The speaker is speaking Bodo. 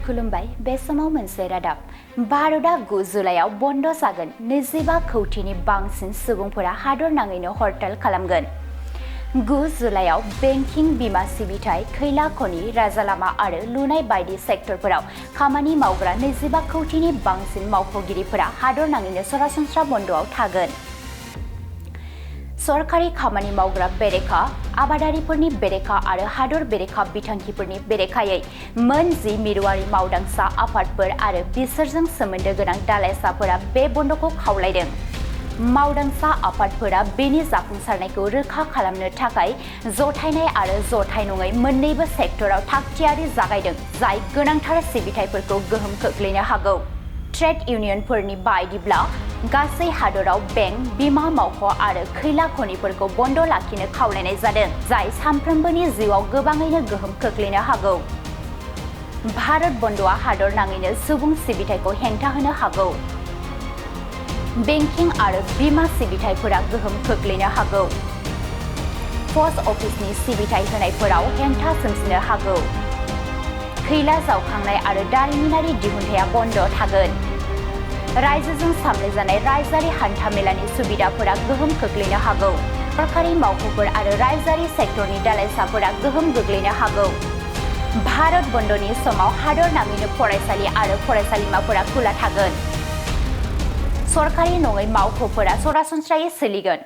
खुलुमबाय बे समाव मोनसे रादाब भारतआ 9 जुलाइआव बन्द जागोन 25 कौटिनि बांसिन सुबुंफोरा हादर नाङैनो हरताल खालामगोन 9 जुलाइआव बेंकिं बीमा सिबिथाय खैला खनि राजालामा आरो लुनाय बायदि सेक्टरफोराव खामानि मावग्रा 25 कौटिनि बांसिन मावख'गिरिफोरा हादर नाङैनो सरासनस्रा बन्दआव थागोन सरकारि खामानि मावग्रा बेरेखा आबादारिफोरनि बेरेखा आरो हादर बेरेखा बिथांखिफोरनि बेरेखायै मोन 10 मिरुआरि मावदांसा आफादफोर आरो बिसोरजों सोमोन्दो गोनां दालाइसाफोरा बे बन्दखौ खावलायदों मावदांसा आफादफोरा बेनि जाफुंसारनायखौ रोखा खालामनो थाखाय जथायनाय आरो जथाय नङै मोन्नैबो सेक्टराव थागथियारि जागायदों जाय गोनांथार सिबिथाइफोरखौ गोहोम खोख्लैनो हागौ ट्रेड इउनियनफोरनि बायदिब्ला गासै हादराव बेंक बीमा मावख' आरो खैला खनिफोरखौ बन्द लाखिनो खावलायनाय जादों जाय सानफ्रोमबोनि जिउआव गोबाङैनो गोहोम खोख्लैनो हागौ भारत बन्दआ हादर नाङैनो सुबुं सिबिथायखौ हेंथा होनो हागौ बेंकिं आरो बीमा सिबिथाइफोरा गोहोम खोख्लैनो हागौ पस्ट अफिसनि सिबिथाय होनायफोराव हेंथा सोमजिनो हागौ खैला जावखांनाय आरो दारिमिनारि दिहुनथाया बन्द थागोन रायजोजों सामलायजानाय रायजोआरि हान्थामेलानि सुबिदाफोरा गोहोम खोख्लैनो हागौ सरकारि मावख'फोर आरो रायजोआरि सेक्टरनि दालाइसाफोरा गोहोम गोग्लैनो हागौ भारत बन्दनि समाव हादर नाङैनो फरायसालि आरो फरायसालिमाफोरा खुला थागोन सरकारि नङै मावख'फोरा सरासनस्रायै सोलिगोन